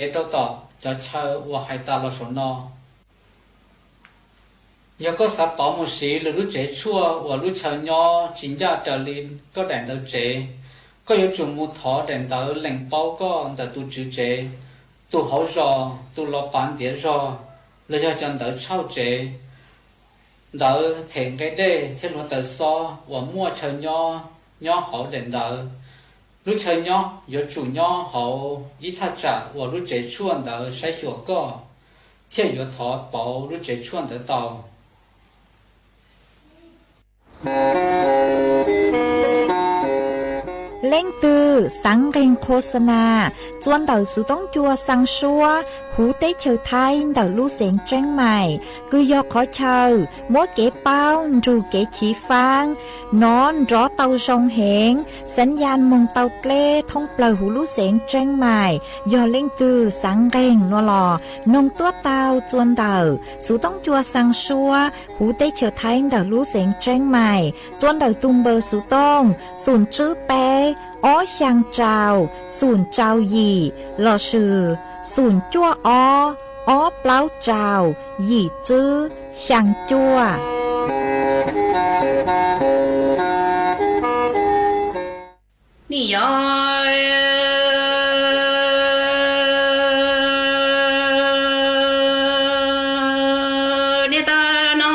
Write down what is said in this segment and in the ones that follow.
Rau tom cov chaw uas hais tas los saum no. Yog koj xav pauv mus siv lwm lub tsev tshuaj uas lub chaw nyob tsis ncaj raws li koj daim ntawv tsev, koj yuav tsum mus thov daim ntawv lees paub koj ntawm tus tswv tsev, tus hauv zos, tus los pav ntiav zog, los yog cov ntawv tshauj tsev, ntawv them nqe dej thiab hluav taws xob uas muaj chaw nyob nyob hauv daim ntawv. Lub chaw nyob yuav tsum nyob hauv ib thaj tsam uas lub tsev tshuaj ntawd saib xyuas koj, thiaj yuav thov pauv lub tsev tshuaj ntawd tau. Leej twg xaav nqeeg qhua xa nas, txua ntawm xuv toob cua xaa suab huv teb chaws Thaib ntawm lub xeev Tseeb Mais, kws yog qhov chaw muab kev paub nrug kev chiv faab nov nrov tau zoo heev, xaav yaj moog tau dleb thoob plawg huv lub xeev Tseeb Mais. Yog leej twg xaav nqeeg no los noog tuab tau txua ntawm xuv toob cua xaa suab huv teb chaws Thaib ntawm lub xeev Tseeb Mais, txua ntawm tus npawb xuv tooj xoom tswb peb ob xyaa rau xoom rau yim lossis xoom cuaj ob ob plaub rau yim tswb xyaa cuaj. Nim yog niaj tab no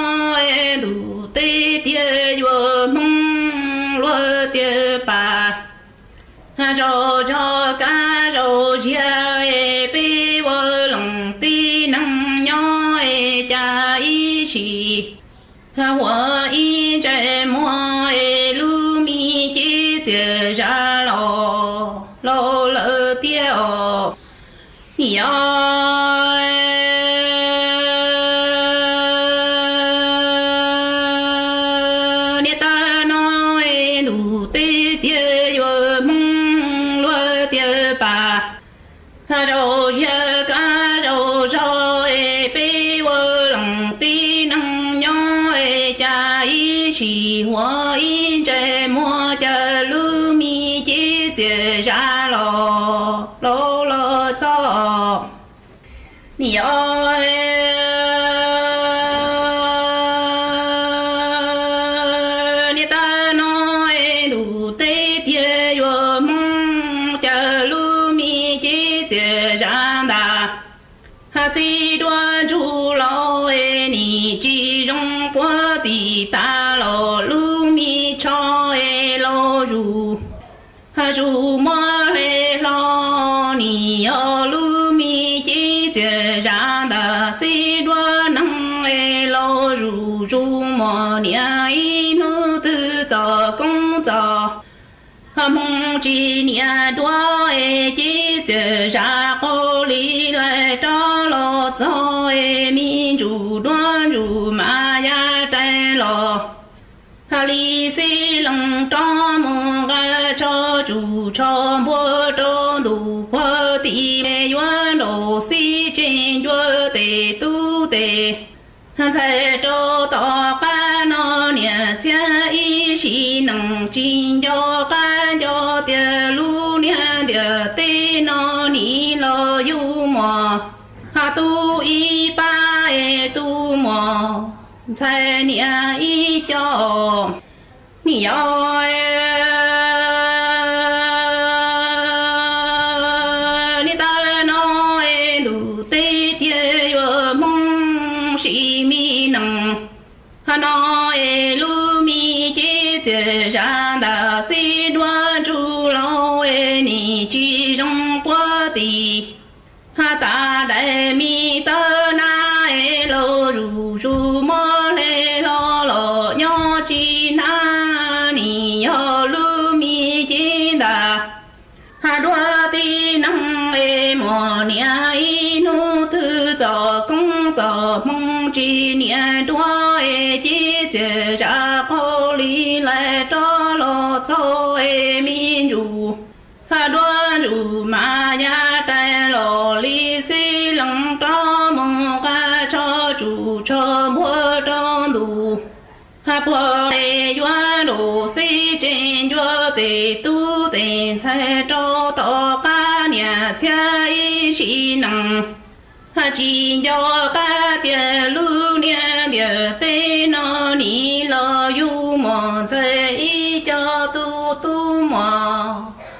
ntuj teb tiaj yuav hmoo, luag tiaj pam zaum zog kab zaum ziag, peb ua loos tib neeg nyob cas ib sim huam ib ntsais muag, lub me cev txias zam los laus lawm tiag os. Nim yog niaj tab no ntuj teb tiaj yuav hmoo, luag tiaj pam zaum ziag kab zaum zog, peb ua loos tib neeg nyob cas ib sim huam ib ntsais muag, cas lub me cev txias zam los laus los txog. Nim yog niaj tab no ntuj teb tiaj yuav hmoo, cas lub me cev txias zam ntag. Xib duab ntsuj laus nim tsis zoo puag tim tas los, lub me tsho laus zus zus muab hle hlo, nim yog lub me cev txias zam ntag. Xib duab neeg laus zus zus muag, niam ib hnub twg txog koob txog hmoo, tsis niam duab cev txias zam, qaug li lais rov los txog, me ntsuj duab ntsuj mas ya rais los li xib leej rov mus nqa tsho tsum tsho npua rau ntuj puag tim, yuav nraum xib tsev ncua tes tub tes ntxhais rau tom qab no, niam txiv ib sim neej tsis nco qab nco tias lub niag ntiaj teb no nim los yug muam, tub ib pab es tub muam ntxhais niam ib co. Nim yog niaj tab no ntuj teb tiaj yuav hmoo, sim me neej no es lub me cev txias zam ntag. Xib duab ntsuj laus nim tsis zoo puag tim, tas daim me tawb nab laus zus zus muab hle hlo los nyob tsis hnab, nim yog lub me cev ntag. Duab tib neeg es muam niam ib hnub twg txog koob txog hmoo, tsis niam duab es cev txias zam, qaug li lais rov los txog, es me ntsuj duab ntsuj mas ya rais los li xib leej rov mus nqa tsho tsum tsho npua rau ntuj puag, yuav nraum xib tsev ncua tes tub tes ntxhais rau tom qab, niam txiv ib tsis nees, tsis nco qab tias lub niag ntiaj teb no nim los yug muaj ntxhais ib co tub tub muaj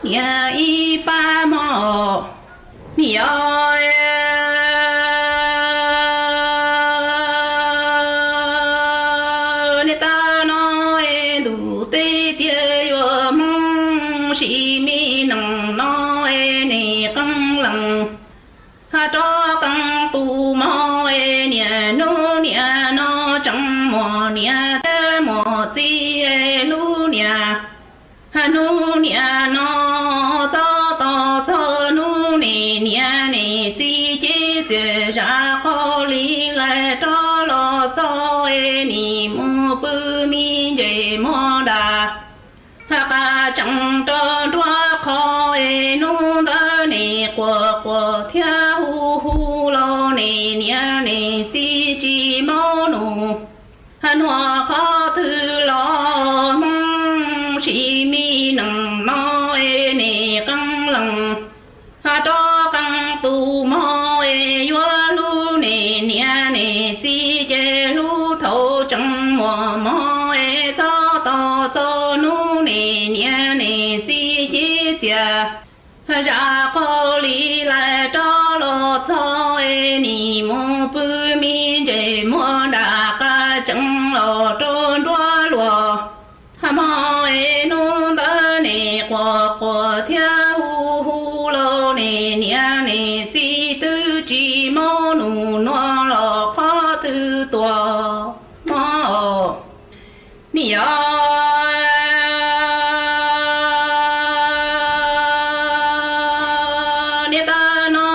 niam ib pab mog. Nim yog niaj tab no es ntuj teb tiag yuav hmoo, sim me nees no es nim qee lees, rov qee tus mog es niaj hnub niaj no tseem muaj niam thiab muaj txiv es lub niam hnub niaj no txog tos txog hnub nim niam nim txiv cev txias zam qhov li lais rov los txog es nim mus pw me ntses muag nram qab tsees rau nruab qhov es hnub ntawd nim quas quas thiab hu hu los nim niam nim txiv tsis mob nus, nuav qhov twg los hmoo, sim me nees no es nim qee lees, rov qee tus mog es yuav hlub nim niam nim txiv ces hlub thaum tseem muaj mog es txog tos txog hnub nim niam nim txiv cev txias zam qhov li lais rov los txog es nim mus pw me ntses muag nram qab tsees los rau nruab luas mog es hnub ntawd nim quas quas thiab hu hu los nim niam nim txiv twb tsis mob nus, nuav los qhov twg tuaj mog. Nim yog niaj tab no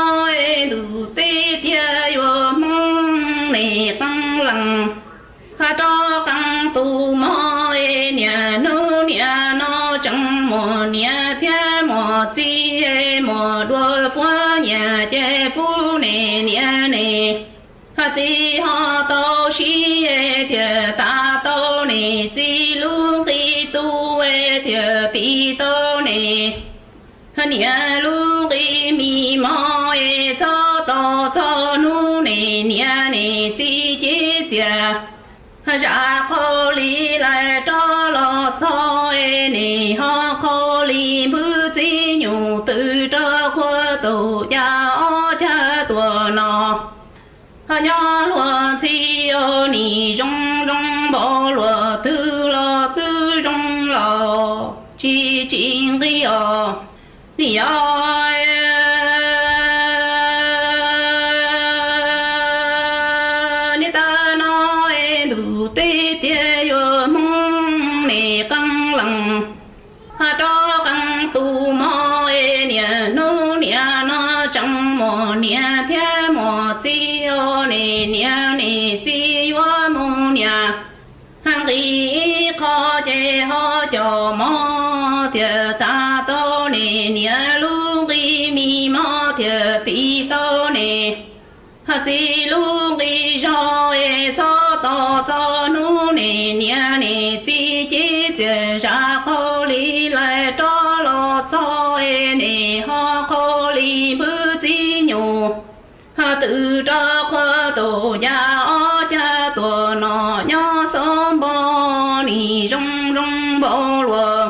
es ntuj teb tiag yuav hmoo, nim qee lees, rov qee tus mog es niaj hnub niaj no tseem muaj niam thiab muaj txiv es muaj dua puab nyiaj ces pub nim niam nim txiv ho tau sib es thiaj tas tau nim txiv lub nqi tub es thiaj tiv tau nim niam lub nqi mis mog es txog tos txog hnub nim niam nim txiv cev txias zam qhov li lais rov los txog es nim ho qhov li npwb txiv nyuj twb rov qhuav tau ya ob cag tuaj no. Nyob luag ntxhi os nim zoo zoo npaum luag twg los twb zoo los tsis tsis nqi os. Nim yog niaj tab no es ntuj teb tiag yuav hmoo, nim qee lees, rov qee tus mog es niaj hnub niaj no tseem muaj niam thiab muaj txiv os, nim niam nim txiv yuav mus niam nqi ib qho ces ho cov mog thiaj tas tau nim niam lub nqi mis mog thiaj tiv tau nim txiv lub nqi zog es txog tos txog hnub nim niam nim txiv cev txias zam qhov li lais rov los txog es nim ho qhov li npwb txiv nyuj twb rov qhuav tau ya ob cag tuaj no. Nyob xob npog nim zoo zoo npaum luag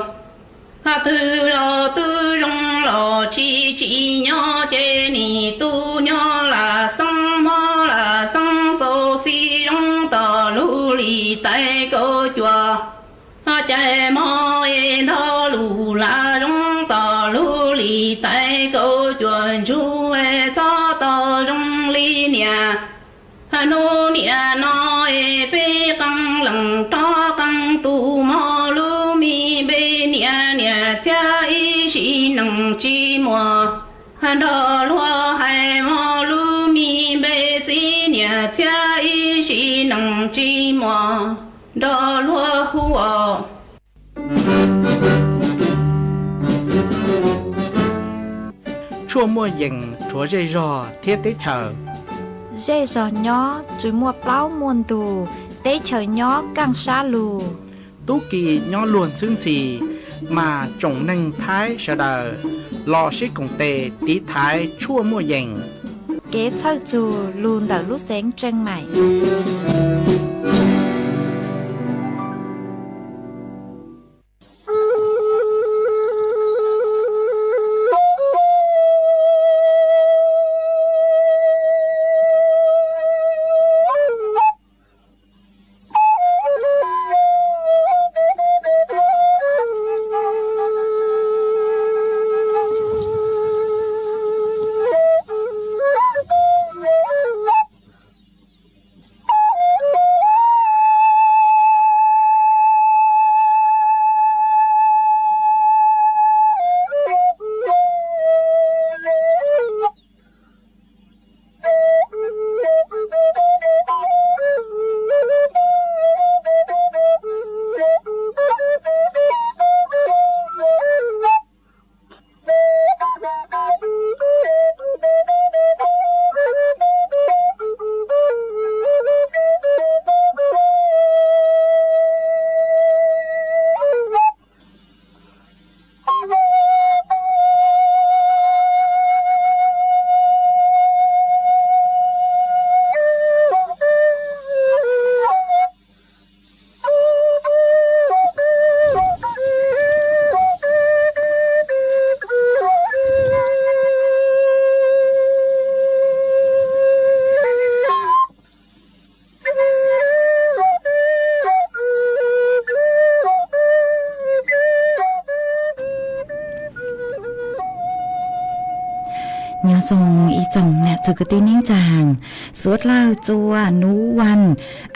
twg los twb zoo los tsis tsim nyog ces nim tu nyob lam xeeb mob lam xeeb xau xi zoo tom lub lim tais kaum cuam. Ho cais mog es ntog lus lam zoo tom lub lim tais kaum cuam ntsug es txhob tau zoo li niam. Hnub niam no es peb qee lees rov qee tus mog, lub me npe niam niam txhiab ib sim neej tsis muaj. Nrog luag hais mog, lub me npe txiv niam txhiab ib sim neej tsis muaj. Nrog luag hu os. Tshuaj muaj yees rhuav zej zog thiab teb chaws. Zej zog nyob tsis muaj plaub muaj ntug, teb chaws nyob kaaj sab lug. Tub ki nyob luag ntxhwb ntxhi, mas tsoom neeg Thaib sawv daws los sib koom tes tiv thaiv tshuaj muaj yees. Kev txhawj txug lug ntawm lub xeev Tseej Maim. Nyob zoo ib tsoom nam txwv kwv tij neej tsaa, suav dlawg txua nuv vas,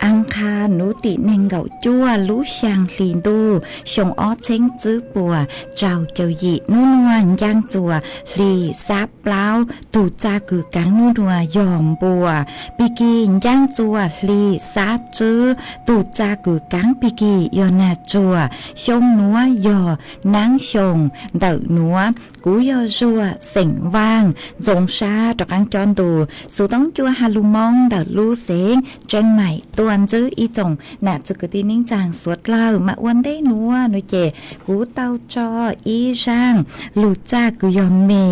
as qha nuv tim neeg nkaum cuaj lub xyaa hlis ntuj xyoo ob txheeb tswb puas rau caum yim, nub nuav ncaaj txuas hli xab plaub, tug txaj kws kaav nub nuav yog npua. Pig kig ncaaj txuas hli xab tswb, tug txaj kws kaav pig kig yog nag tsuag. Xyoo nuav yog naab xyoo ntawm nuav. Kuv yog Zuag xeem Vaaj, ntxoov sab rov qaab cob ntu xuv toob cua has lug moo ntawm lub xeev Tseej Maim tuaj ntsib ib tsoom nam txwv kwv tij neej tsaa suav dlawg. Mas ua ntej nuav nuav ces kuv tau tso ib zaaj lug txaj kws yog me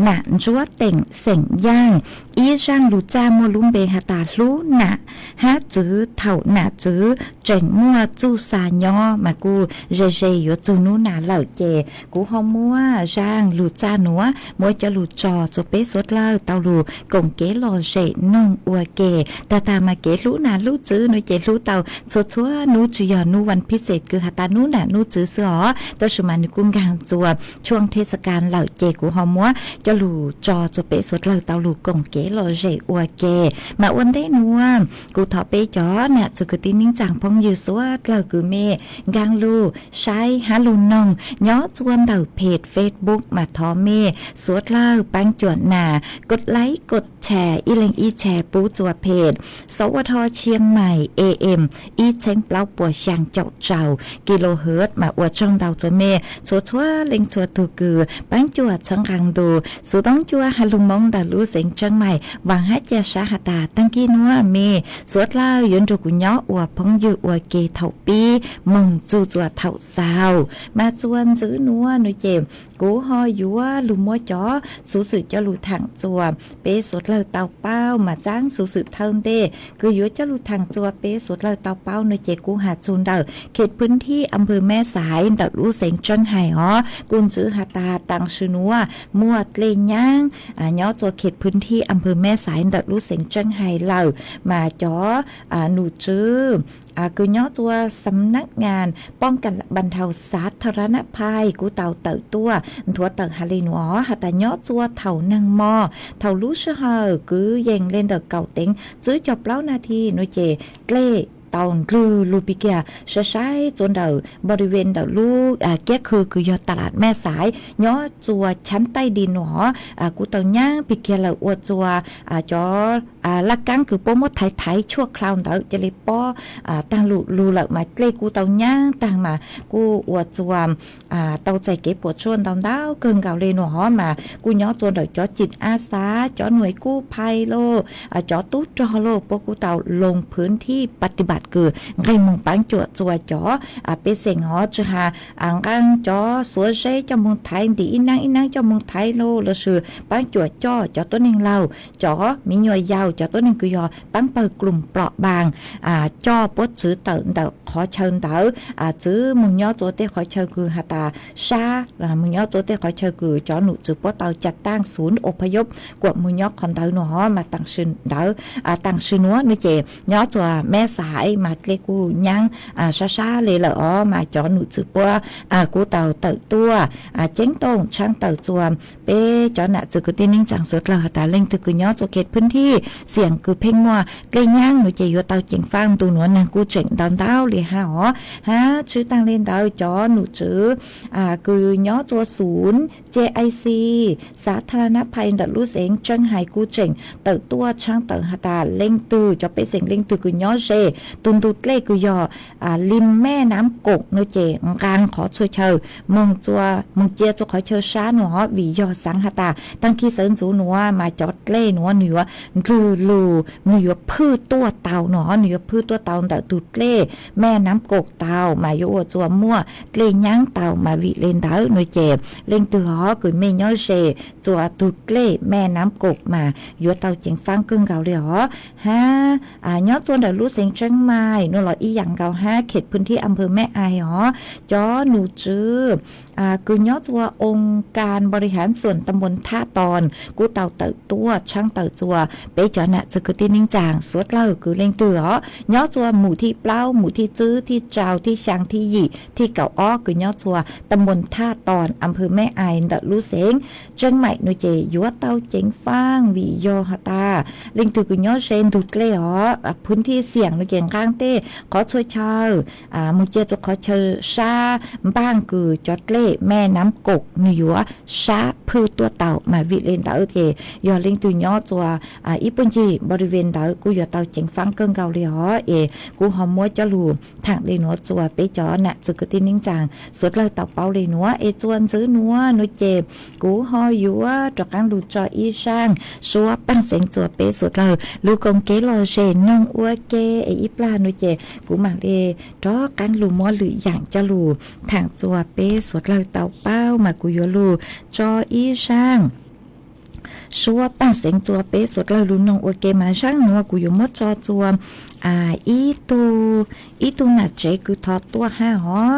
nam Ntsuab Teem xeem Yaaj, ib zaaj lug txaj muaj lub npe has tas hlub nam hab txwv thaum nam txwv tseem muaj txuj xa nyob, mas kuj ze ze yuav txug nub nam lawm ces kuv ho muab zaaj lug txaj nuav muab coj lug tso txug peb suav dlawg tau lug koom kev lom zem noog ua ke. Tag tag mas kev hlub nam hlub txwv nuav ces hlub tau txhua txhua nub, tsi yog nub vas phiv xej kws has tas nub nam nub txwv xwb os, tab sis mas nwg kuj nkaag txuas tshuaj thej xa kas lawm ces kuv ho muab coj lug tso txug peb suav dlawg tau lug koom kev lom zem ua ke. Mas ua ntej nuav kuv thov peb cov nam txwv kwv tij neej tsaa phooj ywg suav dlawg kws mej nkaag lug saib hab lug noog nyob txua ntawm peg Facebook mas thov mej suav dlawg paab cuam nas kod laib kod tshas ib leeg ib tshas pub txua peg Sav Ua Tho Tshiab Mais A M ib txheeb plaub puas xyaa caum rau kilohertz. Mas ua tsaug ntau txua mej txhua txhua leej txhua tug kws paab cuam txhawb nqaa ntu xuv toob cua has lug moo ntawm lub xeev Tseej Maim. Vaam hab ca sab has tas taag kig nuav mej suav dlawg yuav nrug kuv nyob ua phooj ywg ua ke thaum pib moog txug txua thaum xaus. Mas txua ntxiv nuav nuav ces kuv ho yuav lug muab cov xuv xwm coj lug thaam txua peb suav dlawg tau paub. Mas txav xuv xwm thawj ntej kws yuav coj lug thaam txua peb suav dlawg tau paub nuav ces kuv has txug ntawm khet phwv thib am pawg Meb Xaiv ntawm lub xeev Tseej Hais os. Kuj ntxiv has tas taam sim nuav muaj dlej nyaab nyob txua khet phwv thib am pawg Meb Xaiv ntawm lub xeev Tseej Hais lawm. Mas cov num tswv kws nyob txua xam nab ngas poob kas npam nthau xav thaj rab nab phais kuj tau tawm tuaj nthuav tawm has le nuav os, has tas nyob txua thaum neeg mo, thaum lub sij hawm kwv yees le ntawm kaum teev tsib caug plaub nas this nuav ces dlej tau ndlwg lug pig kiag saib saib txua ntawm npau di ve ntawm lub kiab khw kws yog tas las Meb Xaiv nyob txua chaab taij di nuav kuj tau nyaab pig kiag lawm ua txua cov laj kaab kws puab muab thaiv thaiv tshuaj khlaus ntawd ca le pob taag lug lug lawm mas dlej kuj tau nyaab taag mas kuj ua txua tau txais kev puam tsuaj ntau ntau kawg nkaus le nuav os. Mas kuj nyob txua ntawm cov cim ab xav, cov nuav kuj phais lauj, cov tub rog lauj, puab kuj tau loo phwv thib pa ti pa kws nqeg moog paab cuam txuas cov pej xeem hov, tsi has nqaa cov xuav zeb coj moog thaiv ntim ib naab ib naab coj moog thaiv lug lossis paab cuam coj cov tuab neeg laug, cov miv nyuas yaus, cov tuab neeg kws yog paab pawg klum plom baas, coj puab txwv tawm ntawm qhov chaw ntawd, txwv moog nyob rua tej qhov chaw kws has tas sab, moog nyob rua tej qhov chaw kws cov num tswv puab tau ca taaj xuv ua pha yob kuam moog nyob qhov ntawd nua hov mas taam sim ntawd, taam sim nuav nua ces nyob rua Meb Xais mas dlej kuj nyaab sab sab le lawm os mas cov num tswv puab kuj tau tawm tuaj ceeb toom tshaab tawm rua peb cov nam txwv kwv tij neej tsaa suav dlawg has tas leej twg kws nyob rua khe phooj ywg xiam kws pheej muaj dlej nyaab nua ces yuav tau ceev faaj. Ntu nuav naag kuj tseem ntau ntau le hab os. Hab tshwj taag le ntawd cov num tswv kws nyob rua xuv C I C xav tha la nab phais ntawm lub xeev Tseeb Hais kuj tseem tawm tuaj tshaab tawm has tas leej twg, cov pej xeem leej twg kws nyob ze tug ntug dlej kws yog li Mej Nam Koom nua ces nqaa qhov txhua chaw moog, moog cia rua qhov chaw sab nua hov vim yog xaav has tas taag kig sawv ntxuv nuav mas cov dlej nuav nwg yuav ndlwg lug, nwg yuav phwj tuaj tau nua hov, nwg yuav phwj tuaj tau ntawm tug dlej Mej Nam Koom tau mas yuav ua rua muaj dlej nyaab tau mas vim le ntawd nua ces leej twg hov kws mej nyob ze rua tug dlej Mej Nam Koom mas yuav tau ceev faaj kawg nkaus le hov. Hab nyob rua ntawm lub xeev Tseeb Mais nua los ib yaam nkaus hab khe phooj ywg am pawg Mej Ais hov, cov num tswv kws nyob rua oo kas npaus li hav xuam ta npuas thaj toos kuj tau tawm tuaj tshaab tawm rua peb cov nam txwv kwv tij neej tsaa suav dlawg kws leej twg hov nyob rua mus thij plaub, mus thij tswb, thij rau, thij xyaa, thij yim, thij kaum ob kws nyob rua ta npuas thaj toos am pawg Mej Ais ntawm lub xeev Tseeb Mais nua ces yuav tau ceev faaj vim yog has tas leej twg kws nyob ze ntug dlej hov phooj ywg xiam nua ces nqaa tej qhov txhua chaw moog cia rua qhov chaw sab npaaj kws cov dlej Mej Nam Koom nwg yuav sab phwj tuaj tau mas vim le ntawd ces yog leej twg nyob rua ib puag ncig npaus li ve ntawd kuj yuav tau ceev faaj kawg nkaus le hov. Es kuv ho muab coj lug thaam le nuav rua peb cov nam txwv kwv tij neej tsaa suav dlawg tau paub le nuav. Es rua ntxiv nuav nua ces kuv ho yuav rov qaab lug tso ib zaaj suab paaj xeev rua peb suav dlawg lug koom kev lom zem noog ua ke. Es ib plag nua ces kuv maam le rov qaab lug muab lwm yaam coj lug thaam rua peb suav dlawg tau paub mas kuv yuav lug tso ib zaaj suab paaj xeev rua peb suav dlawg lug noog ua ke mas zaaj nuav kuv yuav muab tso rua ib tug, ib tug nam tsev kws thov tuaj hab hov,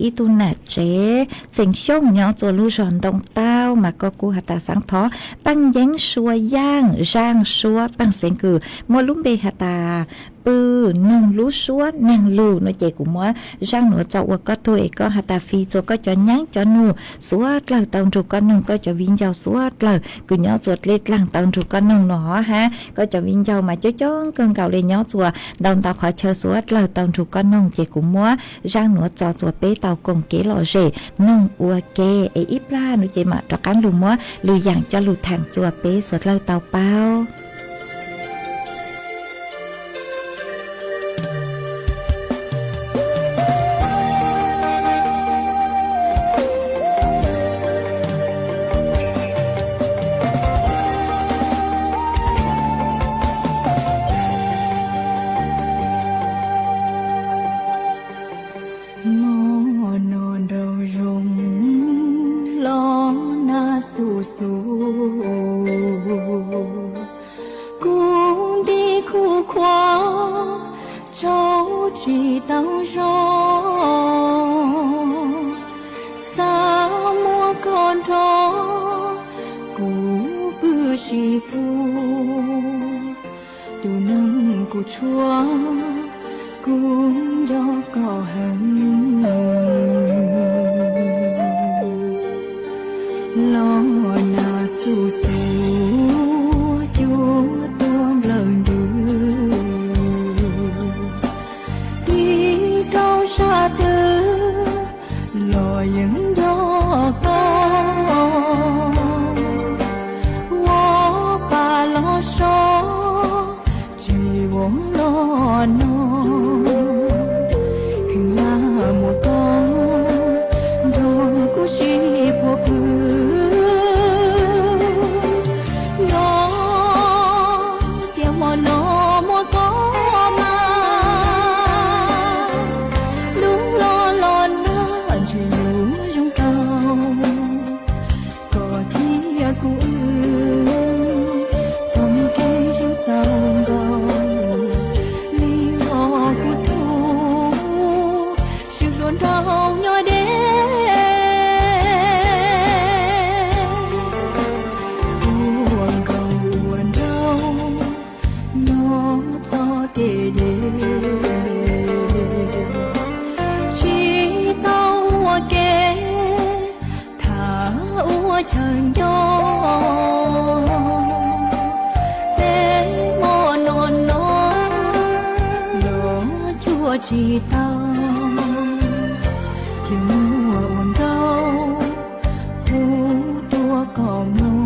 ib tug nam tsev xeem Xyooj nyob rua lub zog Ntoo Tauj mas koj kuj has tas xaav thov paaj yeeb sua yaaj zaaj suab paaj xeev kws muaj lub npe has tas pw noog lub suab naag lug nua ces kuv muab zaaj nuav tso ua koj tug es koj has tas fi rua koj cov nyaab cov nug suav dlawg tau nrug koj noog, koj cov viv ncaus suav dlawg kws nyob rua dlej dlaag tau nrug koj noog nua hov hab koj cov viv ncaus mas coob coob kawg nkaus le nyob rua ntau ntau qhov chaw suav dlawg tau nrug koj noog ces kuv muab zaaj nuav tso rua peb tau koom kev lom zem noog ua ke. Es ib plag nua ces maam rov qaab lug muab lwm yaam coj lug thaam rua peb suav dlawg tau paub. Mob no nraum zoov los nag xu xu, kuv nti khuv khuav tsaug tsis tau zoo. Xav muab koj nrog kuv pw sib pug, tus neeg kuv tshuav kuv nco koj heev. Los nag xu xu cuab tuag nplawg ntws, tig rau sab twg los yeej nco koj. Ua pa los so tsis ua los no, kheev lam muab koj nrog kuv sib puag pw. Yog tias hmo no muaj koj mas tsis tau, thiaj muaj ua nraug hu tuaj kom mloog.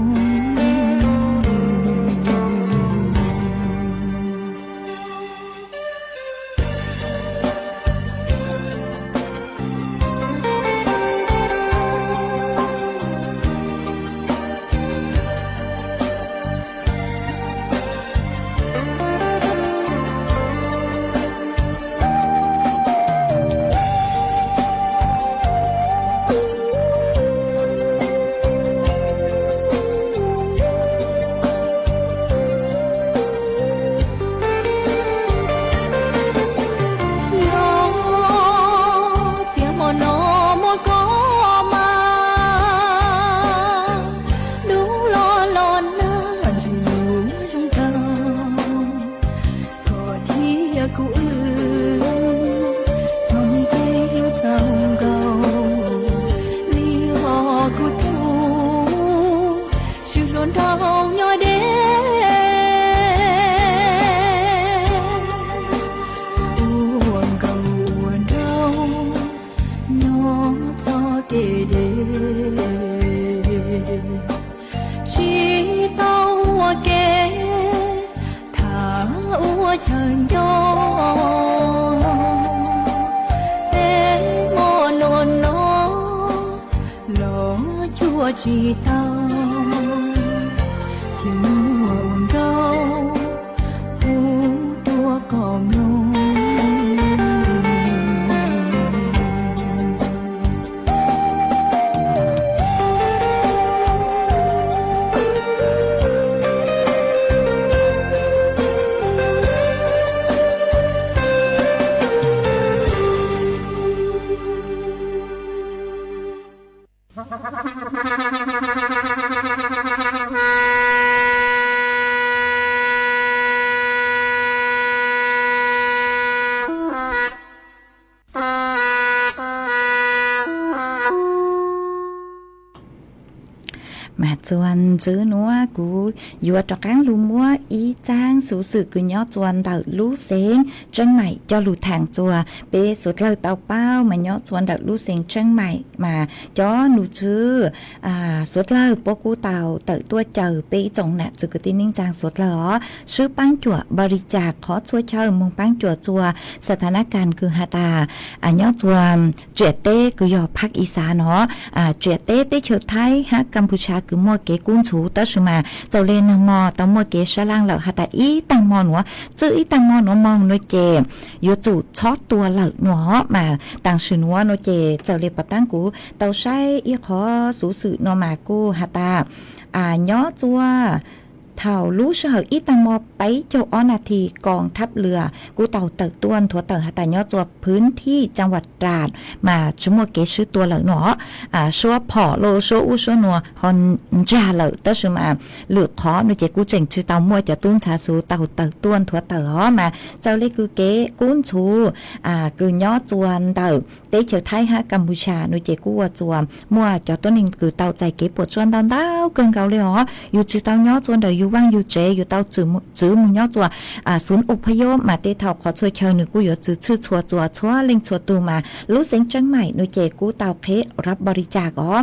Yog tias hmo no muaj koj mas, dub los los nag ntshe yuav zoo kawg. Koj thiab kuv wb txog me kev hlub txaus nkaus li, ho kuv tus swb hluas nraug nyob deb. Ua nkauj ua nraug nyob txoj kev deb, tsis tau ua ke tham ua chaw nco. Peb hmo no no los cuag tsis tau, thiaj muaj ua nkauj hu tuaj kom mloog. Mas txuas ntxiv nuav kuv yuav rov qaab lug muab ib txaab xuv xwm kws nyob txuas ntawm lub xeev Tseeb Maim coj lug thaam txuas peb suav dlawg tau paub. Mas nyob txuas ntawm lub xeev Tseeb Maim mas cov num tswv suav dlawg puab kuj tau tawm tuaj caw peb ib tsoom nam txiv kwv tij neej tsaa suav dlawg os, swb paab cuam npaum li cas qhov txhua chaw moog paab cuam txuas. Xa tha nab kas kws has tas nyob txuas tsiam teb kws yog phab i xav no, tsiam teb teb chaws Thaib hab Kapucia kws muaj kev kub ntxhuv, tab sis mas txawm le nag mo tau muaj kev sab laaj lawm has tas ib taag mo nuav, txwj ib taag mo nuav moog nuav ces yuav tsum txhob tua lawm nuav. Mas taam sim nuav nuav ces txawm le puag taab kuv tau saib ib qhov xuv xwm nuav mas kuj has tas nyob txuas thaum lub sij hawm ib taag mo peb caug ob nas this koom thab lwam kuj tau tawm tuaj nthuav tawm has tas nyob txuas phwv thij caa vas ras mas tsi muaj kev swb tua lawm nuav. Suab phom los suab ub suab nuav ho ntsag lawm, tab sis mas lwm qhov nuav ces kuj tseem tsi tau muaj cov tub ntxhab xuv tau tawm tuaj nthuav tawm os. Mas txawm le kws kev kub ntxhuv kws nyob txuas ntawm teb chaws Thaib hab Kapucia nuav ces kuj ua txuas muaj cov tuab neeg kws tau txais kev puam tsuaj ntau ntau kawg nkaus le os. Yug tsi tau nyob txuas ntawm yug vaaj yug tsev, yug tau txwv moog nyob txuas xuv uj phab yob mas tej thaum qhov txhua chaw nwg kuj yuav txwv txhwj txhua txuas txhua leej txhua tug. Mas lub xeev Tseeb Maim nuav ces kuj tau qheb rab npaum li cas os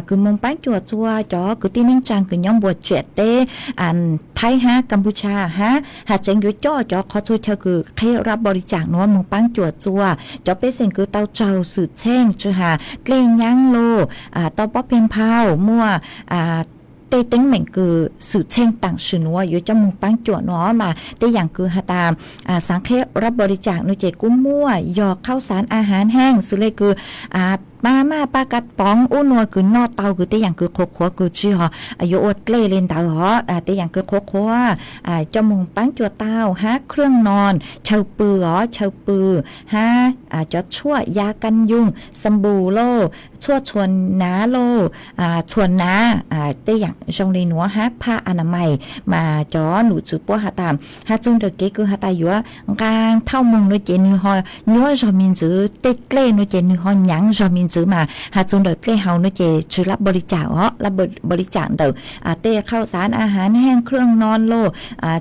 kws moog paab cuam txuas cov kwv tij neej tsaa kws nyob npuas tsiam teb Thaib hab Kapucia hab has tseev yuav coj cov qhov txhua chaw kws qheb rab npaum li cas nuav moog paab cuam txuas cov pej xeem kws tau raug xwm txheej tsi has dlej nyaab los tau pob peg nphau muaj tej teeb meem kws xwm txheej taam sim nuav yuav coj moog paab cuam nuav. Mas tej yaam kws has tas xaav qheb rab npaum li cas nuav ces kuj muaj yog khaub xaav a haav heej xws le kws maj maj paj ka poov ub nuav kws noj tau kws tej yaam kws qhuav qhuav kws tsi ho yuav ua dlej le ntawd os, tej yaam kws qhuav qhuav coj moog paab cuam tau hab khwj noos chaw pw os, chaw pw hab cov tshuaj ya ka yoog, xa npus lauj, tshuaj txhuam nav lauj, txhuam nav, tej yaam zoo le nuav hab phaj a na mais mas cov num tswv puab has tas has txug ntawm kev kws has tas yuav nqaa thauj moog nuav ces nwg ho nyuab zog me ntxwv, tej dlej nuav ces nwg ho nyaav zog me ntxwv mas has txug ntawm dlej haus nuav ces tsi lab npaum li cas os, lab npaum li cas ntawm tej khaub xaav a haav heej khwj noos lauj,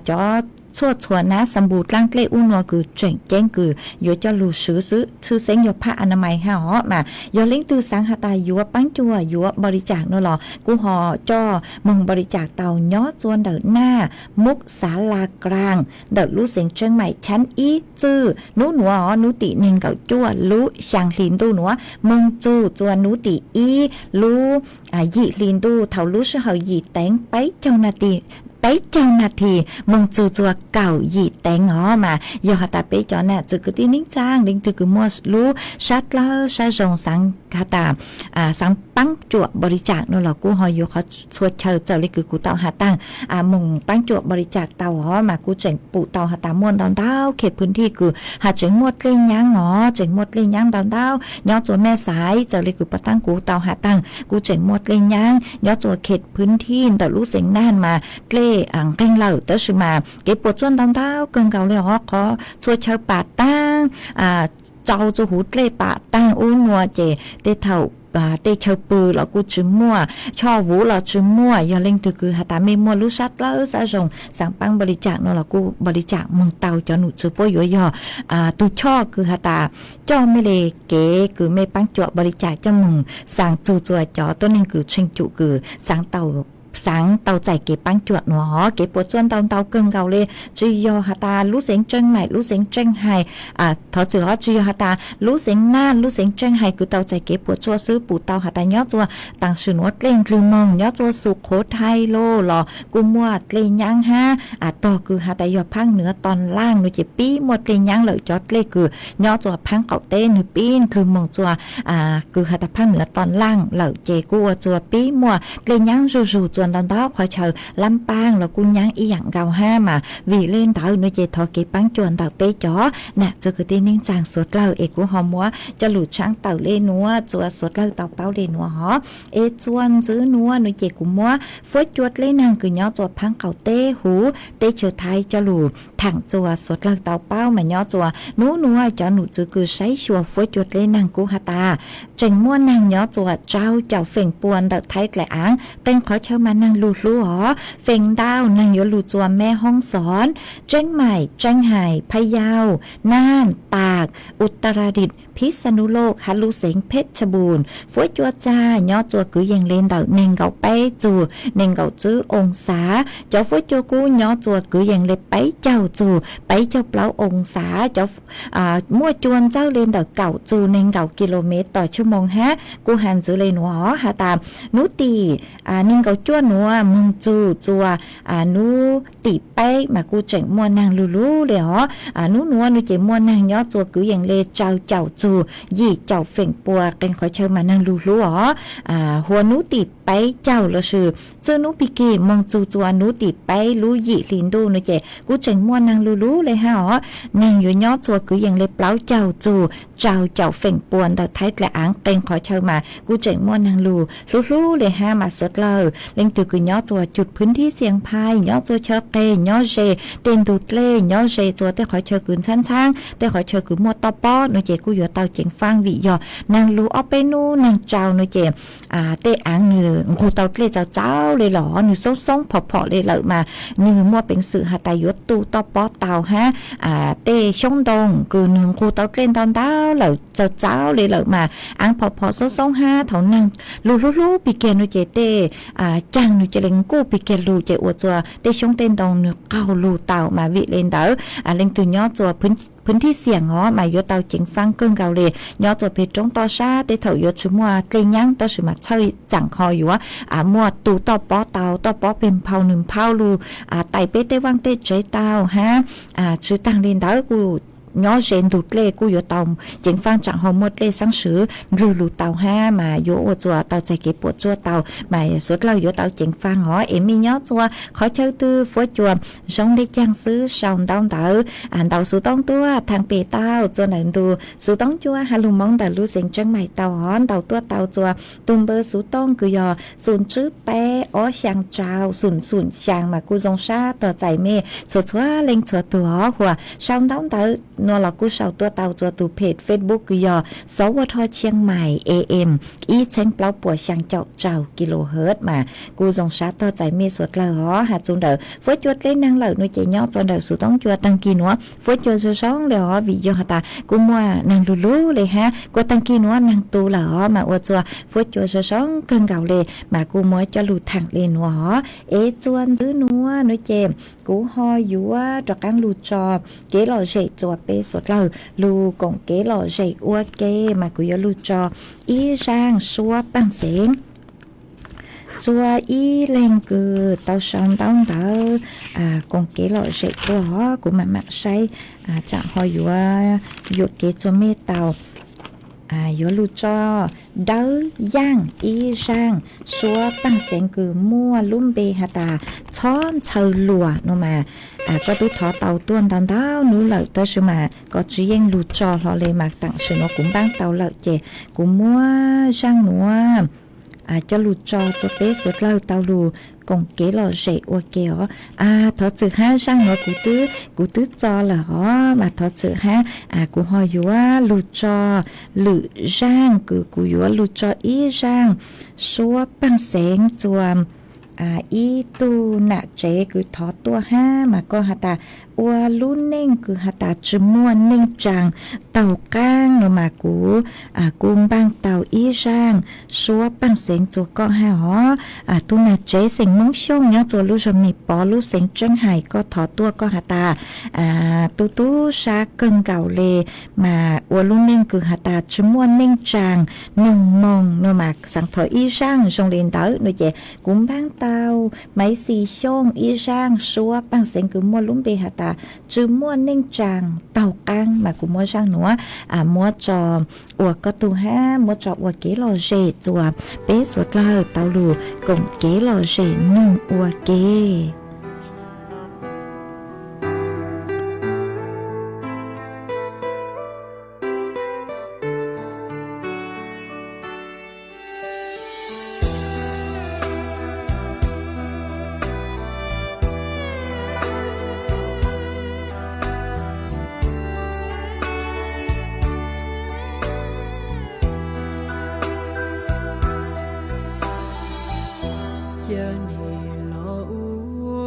cov txhua txhua nab xa npus dlaab dlej ub nua kws tseem ceeb kws yuav coj lug swv xwb, tshwj xeeb yog phab anamais hab os mas yog leej twg xaav has tas yuav paab cuam yuav npaus li cas nua los kuj ho coj moog npaus li cas tau nyob tsua ntawm naj Mub Xav Laj Klaas ntawm lub xeev Tseeb Maim chab ib txwj nub nuav os, nub tim neeg nkaum cuaj lub xyaa hli ntuj nuav moog txug tsua nub tim ib lub yim hli ntuj thaum lub sij hawm yim teev peb caug nas this, peb caug nas this moog txug tsua kaum yim teev os mas yog has tas peb cov nam txiv kwv tij neej tsaa leej twg kws muaj lub sab dlawb sab zoo xaav has tas xaav paab cuam npaus li cas nua los kuj ho yuav qhov txhua chaw txawm le kws kuv tau has taag moog paab cuam npaus li cas tau os mas kuj tseem pum tau has tas muaj ntau ntau kheej pwm thij kws has tseem muaj dlej nyaab os, tseem muaj dlej nyaab ntau ntau nyob tsua Mej Xaiv txawm le kws puag taag kuv tau has taag kuj tseem muaj dlej nyaab nyob tsua kheej pwm thij ntawm lub xeev Naj mas dlej nqeeg lawm tab sis mas kev puam tsuaj ntau ntau kawg nkaus le os, qhov txhua chaw pam taag, tsau tsua huv dlej pam taag ub nua ces tej thaum tej chaw pw los kuj tsi muaj, choj vuv los tsi muaj. Yog leej twg kws has tas mej muaj lub sab dlawb sab zoo xaav paab npaus li cas nua los kuj npaus li cas moog tau. Cov num tswv puab yuav yog tug choj kws has tas coj mej le kev kws mej paab cuam npaus li cas coj moog xaav txug tsua cov tuab neeg kws tsheej cum kws xaav tau txais kev paab cuam nua os. Kev puam tsuaj ntau ntau kawg nkaus le, tsi yog has tas lub xeev Tseeb Maim lub xeev Tseeb Hais, thov txim os, tsi yog has tas lub xeev Naj lub xeev Tseeb Hais kws tau txais kev puam tsuaj xwb, pum tau has tas nyob tsua taag sim nuav dlej ndlwg moog nyob tsua Xu Qhuv Thai los kuj muaj dlej nyaab hab tog kws has tas yog phaab nuav to laaj nua ces pib muaj dlej nyaab lawm. Cov dlej kws nyob tsua phaab qaum teb nwg pib ndlwg moog tsua kws has tas phaab nuav to laaj lawm ces kuj ua tsua pib muaj dlej nyaab zuj zug tsua ntau ntau qhov chaw. Lab Paaj los kuj nyaab ib yaam nkaus hab mas vim le ntawd nua ces thov kev paab cuam ntawm peb cov nam txiv kwv tij neej tsaa suav dlawg es kuv ho muab coj lug tshaab tawm le nuav tsua suav dlawg tau paub le nuav hov. Es tsua ntxiv nuav nua ces kuv muab fuab cua dlej naag kws nyob tsua phaab qaum teb huv teb chaws Thaib coj lug thaam tsua suav dlawg tau paub mas nyob tsua nub nuav cov num tswv kws saib xyuas fuab cua dlej naag kuj has tas tseem muaj naag nyob tsua rau caum feem pua ntawm Thaib dlaim aav, qee qhov chaw mas naag lug hlub os. Feem ntau naag yuav lug tsua Meb Hoob Xoob, Tseeb Maim, Tseeb Hais, Phaj Yau, Naj, Tas, Utaradit, Phij Xa Nus Loj hab lub xeev Phej Tshaj Npus. Fuab cua txag nyob tsua kwv yees le ntawm neeg nkaum peb txug neeg nkaum tswb oo xav. Cov fuab cua kub nyob tsua kwv yees le peb caug txug peb caug plaub oo xav. Cov muaj cua ntxawg le ntawm kaum txug neeg nkaum kis lus mev tom tshaj moo hab kuj has ntxiv le nuav hov has tas nub tim neeg nkaum cuaj nuav moog txug tsua nub tim peb mas kuj tseem muaj naag lug hlub le os. Nub nuav nua ces muaj naag nyob tsua kwv yees le rau caum txug yim caum feem pua qee qhov chaw mas naag lug hlub os. Huab nub tim peb caug lossis txwj nub pig kig moog txug tsua nub tim peb lub yim hli ntuj nua ces kuj tseem muaj naag lug hlub le hab os. Naag yuav nyob tsua kwv yees le plaub caug txug rau caum feem pua ntawm Thaib dlaim aav, qee qhov chaw mas kuj tseem muaj naag lug hlub hlub le hab mas suav dlawg. Leej twg kws nyob tsua cug phwv thib xias phais, nyob tsua chaw qeg, nyob ze tej ntug dlej, nyob ze tsua tej qhov chaw kws ntxhab ntxhab, tej qhov chaw kws muaj toj pob nua ces kuj yuav tau ceev faab vim yog naag lug ob peb nub naag tsau nua ces tej aav nwg nqug tau dlej txaus txaus le los nwg xoob xoob phom phom le lawm mas nwg muaj peev xwm has tas yuav tu toj pob tau hab tej xyoob ntoo kws nwg nqug tau dlej ntau ntau lawm txaus txaus le lawm mas aav phom phom xoob xoob hab thaum naag lug hlub hlub pig kiag nua ces tej caag nua cia le nkuj pig kiag lug ces ua tsua tej xyoob tej ntoo nwg qaug lug tau mas vim le ntawd leej twg nyob tsua phwv thib xias os mas yuav tau ceev faab kawg nkaus le. Nyob tsua peg roob toj sab tej thaum yuav tsi muaj dlej nyaab tab sis mas txhawj tsaam kho yuav muaj tu toj pob tau, toj pob peg nphau nwg nphau lug tais peb tej vaaj tej tsev tau hab tsi taag le ntawd kuj nyob ze ntug dlej kuj yuav tau ceev faab tsaam ho muaj dlej xaab swv ndlwg lug tau hab mas yuav ua tsua tau txais kev puam tsuaj tau mas suav dlawg yuav tau ceev faab os. Es mej nyob tsua qhov chaw twg fuab cua zoo le caag xwb sau ntaub ntawv ntaus xuv tooj tuaj thaam pem tau tsua ntawm ntu xuv tooj cua has lug Moob ntawm lub xeev Tseeb Maim tau os. Ntaus tuaj tau tsua tug npawb xuv tooj kws yog xoom tswb peb ob xyaa rau xoom xoom xyaa mas kuj zoo sab tog txais mej txhua txhua leej txhua tug os. Huas sau ntaub ntawv no los kuj sau tuaj tau txuas tus phem Facebook kws yog Xov Ua Rho Chiang Mai A M ib txheeb plaub puas xyaa caum tsau kilohertz mas kuj zoo sab tog txais mej suav dlawg os. Has txug ntawm fuab cua dleb neeg lawm no ces nyob txug ntawm xuv toob cua taag kis nuav fuab cua zoo zoo le os, vim yog has tas kuj muaj neeg lug lug le hab kua taag kis nuav neeg tu lawm os mas ua txuas fuab cua zoo zoo kawg nkaus le mas kuj muab coj lug thaam le nuav os. Es txuas ntxiv nuav nuav ces kuv ho yuav rov qaab lug tso kev lom zem txuas peb suav dlawg lug koom kev lom zem ua ke mas kuv yuav lug tso ib zaaj suab paaj xeev txuas ib leeg kws tau sau ntaub ntawv koom kev lom zem tuaj os. Kuv maam maam saib tsaam ho yuav yuam kev txuas mej tau. Yuav lug tso dawb yaaj ib zaaj suab paaj xeev kws muaj lub npe has tas txhob ntxhaw luas no mas koj tub thov tau tuaj ntau ntau nub lawm tab sis mas koj tsi yeej lug tso hlo le mas taam sim nuav kuv npaab tau lawm ces kuv muab zaaj nuav coj lug tso txuas peb suav dlawg tau lug koom kev lom zem ua ke os. Thov txwm hab zaaj nuav kuv twb, kuv twb txo lawm os mas thov txwm hab kuv ho yuav lug tso lwm zaaj kws kuv yuav lug tso ib zaaj suab paaj xeev txuas ib tug nam tsev kws thov tuaj hab mas koj has tas ua lub neej kws has tas tsi muaj neej tsaa taug qaab no mas kuv kuj npaaj tau ib zaaj suab paaj xeev txuas koj hab os. Tug nam tsev xeem Moob Xyooj nyob txuas lub zog Mes Pov lub xeev Tseeb Hais koj thov tuaj koj has tas tu tub sab kawg nkaus le mas ua lub neej kws has tas tsi muaj neej tsaa noog moog no mas xaav thov ib zaaj zoo le ntawd no ces kuv npaaj tau Maiv Xis Xyooj ib zaaj suab paaj xeev kws muaj lub npe has tas tsi muaj neej tsaa taug qaab mas kuv muab zaaj nuav muab tso ua koj tug hab muab tso ua kev lom zem txuas peb suav dlawg tau lug koom kev lom zem noog ua ke. Ca nim los ua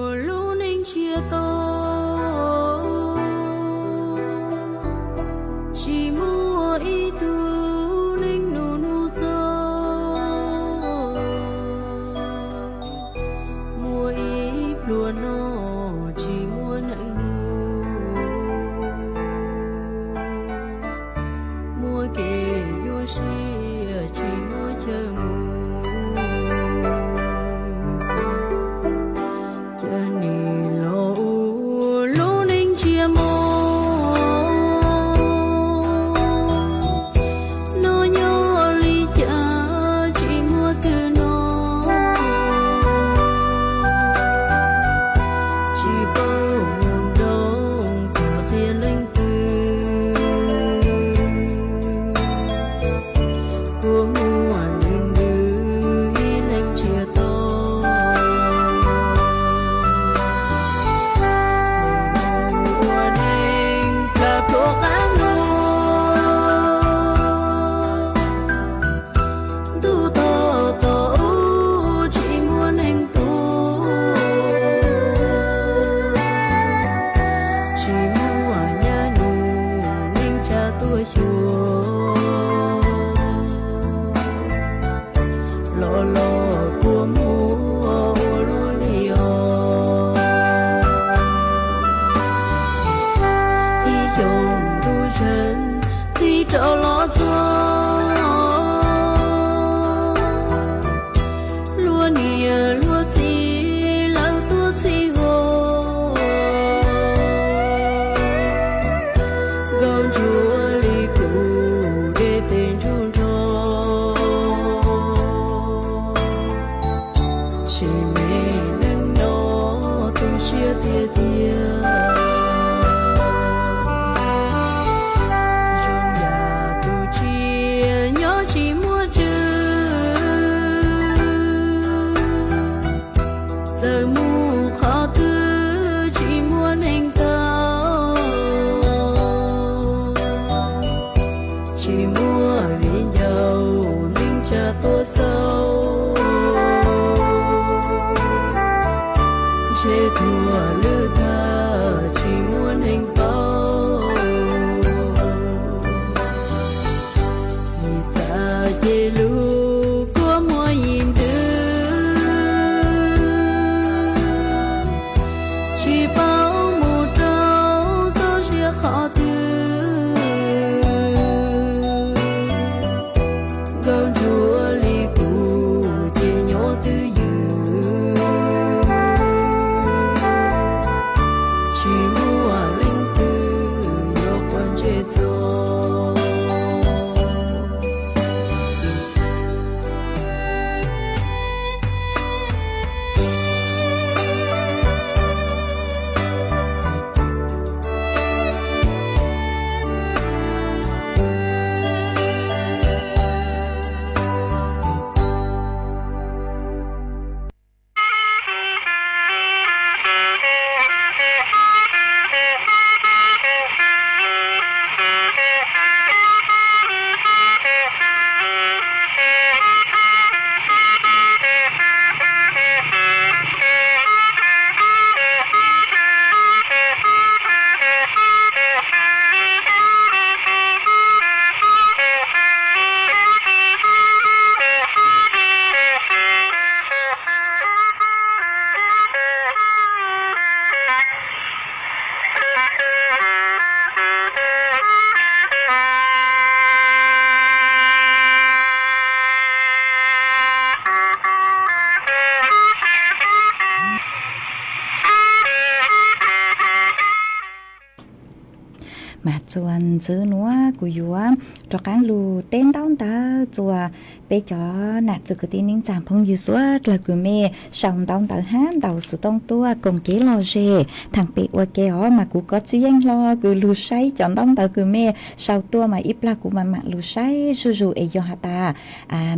Mas txuas ntxiv nuav kuv yuav rov qaab lug teb ntaub ntawv txuas peb cov nam txiv kwv tij neej tsaa phooj ywg suav dlawg kws mej sau ntaub ntawv hab ntaus xuv tooj tuaj koom kev lom zem thaam pem ua ke os. Mas kuv kov tsi yeej hlo kws lug saib cov ntaub ntawv kws mej sau tuaj mas ib plag kuv maam maam lug saib zuj zus es yog has tas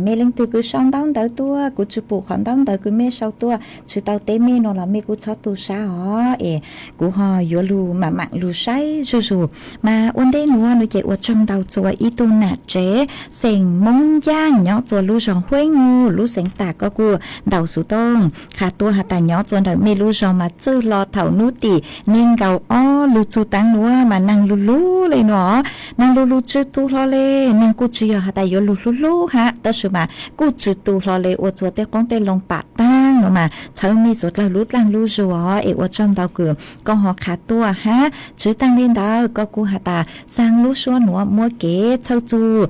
mej leej twg kws sau ntaub ntawv tuaj kuv tsi pum qhov ntaub ntawv kws mej sau tuaj tsi tau teb mej nuav los mej kuj txhob tu sab os es kuv ho yuav lug maam maam lug saib zuj zus. Mas ua ntej nuav nuav ces ua tsaug ntau txuas ib tug nam tsev xeem Moob Ncaaj nyob txuas lub zog Huab Nyuj lub xeev Tam, koj kuj ntaus xuv tooj qha tuaj has tas nyob txuas ntawm mej lub zog mas txwj hlo thaum nub tim neeg nkaum ob lug txug taag nuav mas naag lug lug le nuav, naag lug lug tsi tu hlo le. Naag kuj tsi yog has tas yuav lug hlub hlub hab tab sis mas kuj tsi tu hlo le, ua txuas tej qoob tej loo pam taag nuav mas txhawb mej suav dlawg lub dlaag lub zug os. Es ua tsaug ntau kws koj ho qha tuaj hab tsi taag le ntawd koj kuj has tas xaa lub suab nuav muab kev txhawj txug,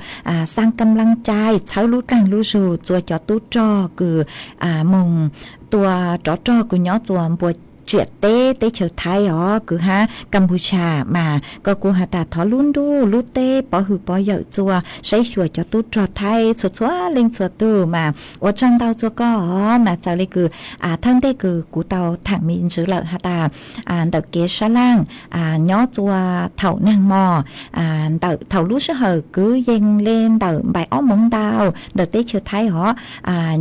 xaa kam laaj cai txhawb lub dlaag lub zug txuas cov tub rog kws moog tua rov rog kws nyob txuas npua tsiam teb teb chaws Thaib os kws hab Kampuchia mas koj kuj has tas thov lub ntuj lub teb pov hwm pov yawm txuas saib xyuas cov tub rog Thaib txhua txhua leej txhua tug mas ua tsaug ntau txuas koj os. Mas txawm le kws thawj ntej kws kuv tau thaam me ntsis lawm has tas ntawm kev sab laaj nyob txuas thaum naag mos ntawm thaum lub sij hawm kwv yees le ntawm npaim ob moov ntau ntawm teb chaws Thaib os,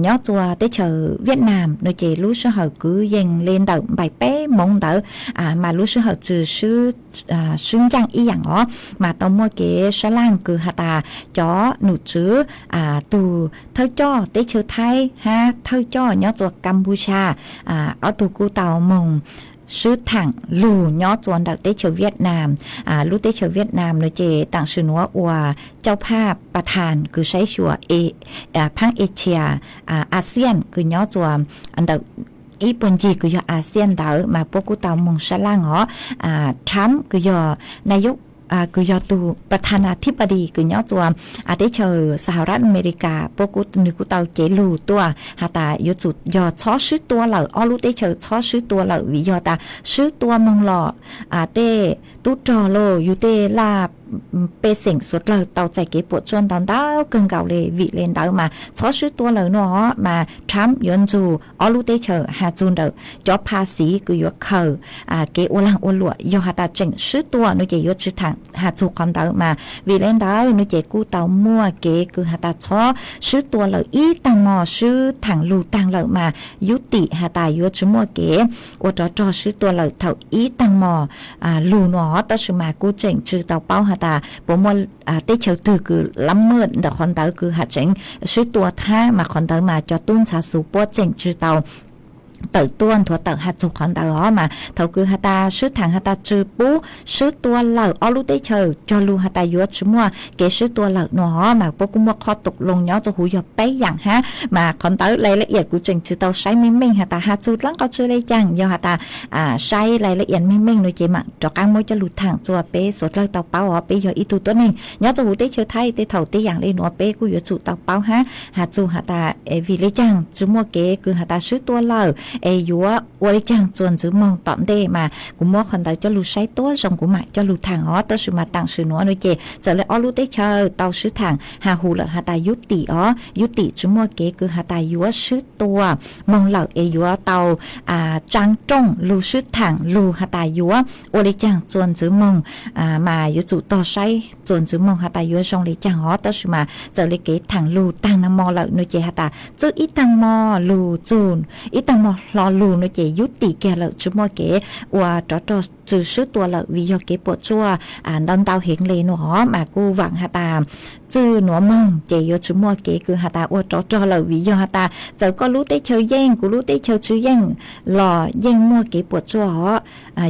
nyob txuas teb chaws Vietnam nuav ces lub sij hawm kwv yees le ntawm npaim peb moov ntawd mas lub sij hawm tsi swb ncaaj ib yaam os. Mas tau muaj kev sab laaj kws has tas cov nom tswv tug thawj coj teb chaws Thaib hab thawj coj nyob txuas Kampuchia ob tug kuj tau moog swb thaam lug nyob txuas ntawm teb chaws Vietnam. Lub teb chaws Vietnam nuav ces taam sim nuav ua cauj phaj Pathan kws saib xyuas phaab Asia, ASEAN kws nyob txuas ntawm ib puag ncig kws yog ASEAN ntawd mas puab kuj tau moog sab laaj os. Trump kws yog nayok kws yog tug Pathanathipa di kws nyob txuas teb chaws Saharat America puab kuj, nwg kuj tau cev lug tuaj has tas yuav tsum yog txhob swb tua lawm, ob lub teb chaws txhob swb tua lawm vim yog tas swb tua moog los tej tub rog los yug tej laj pej xeem suav dlawg tau txais kev puam tsuaj ntau ntau kawg nkaus le. Vim le ntawd mas txhob swb tua lawm nuav mas Trump yuav nrug ob lub teb chaws has txug ntawm cov pha xiv kws yuav khaws kev ua laag ua luam yog has tas tseem swb tua nuav ces yuav tsi thaam has txug qhov ntawd mas vim le ntawd nuav ces kuj tau muaj kev kws has tas txhob swb tua lawm ib taag mo, swb thaam lug taag lawm mas yub tim has tas yuav tsi muaj kev ua rov rog swb tua lawm thaum ib taag mo lug nuav. Tab sis mas kuj tseem tsi tau paub has tas puas muaj teb chaws twg kws lab maj ntawm qhov ntawd kws has tseev swb tua thab mas qhov ntawd mas cov tub ntxhais xuv puab tseem tsi tau tawm tuaj nthuav tawm has txug qhov ntawd os. Mas thaum kws has tas swb thaam has tas tsi pub swb tua lawm ob lub teb chaws cog lug has tas yuav tsi muaj kev swb tua lawm nuav os mas puab kuj muaj qhov tau loo nyob rua huv yog peb yaam hab mas qhov ntawd lais la iam kuv tseem tsi tau saib meej meej has tas has txug dlaab qhov tsi le caag. Yog has tas saib lais la iam meej meej nuav ces maam rov qaab muab coj lug thaam txuas peb suav dlawg tau paub os. Peb yog ib tug tuab neeg nyob rua huv teb chaws Thaib tej thaum tej yaam le nuav peb kuj yuav tsum tau paub hab has txug has tas vim le caag tsi muaj kev kws has tas swb tua lawm es yuav ua le caag txuas ntxiv moog tom ntej mas kuv muab qhov ntawd coj lug saib tuab zoo kuv maam coj lug thaam os. Tab sis mas taam sim nuav nuav ces txawm le ob lub teb chaws tau swb thaam has huv lawm has tas yub tim os, yub tim tsi muaj kev kws has tas yuav swb tua moog lawm es yuav tau tsaa rooj lug swb thaam lug has tas yuav ua le caag txuas ntxiv moog mas yuav tsum tog saib txuas ntxiv moog has tas yuav zoo le caag os. Tab sis mas txawm le kev thaam lug taag naag mo lawm nuav ces has tas txwb ib taag mo lug txug ib taag mo hlo lug nuav ces yub tim kiag lawm tsi muaj kev ua rov rog tsi swb tua lawm vim yog kev puam tsuaj ntau ntau heev le nuav os. Mas kuj vaam has tas txwj nuav moog ces yuav tsi muaj kev kws has tas ua rov rog lawm vim yog has tas txawm koj lub teb chaws yeej kuv lub teb chaws tsi yeej los yeej muaj kev puam tsuaj os.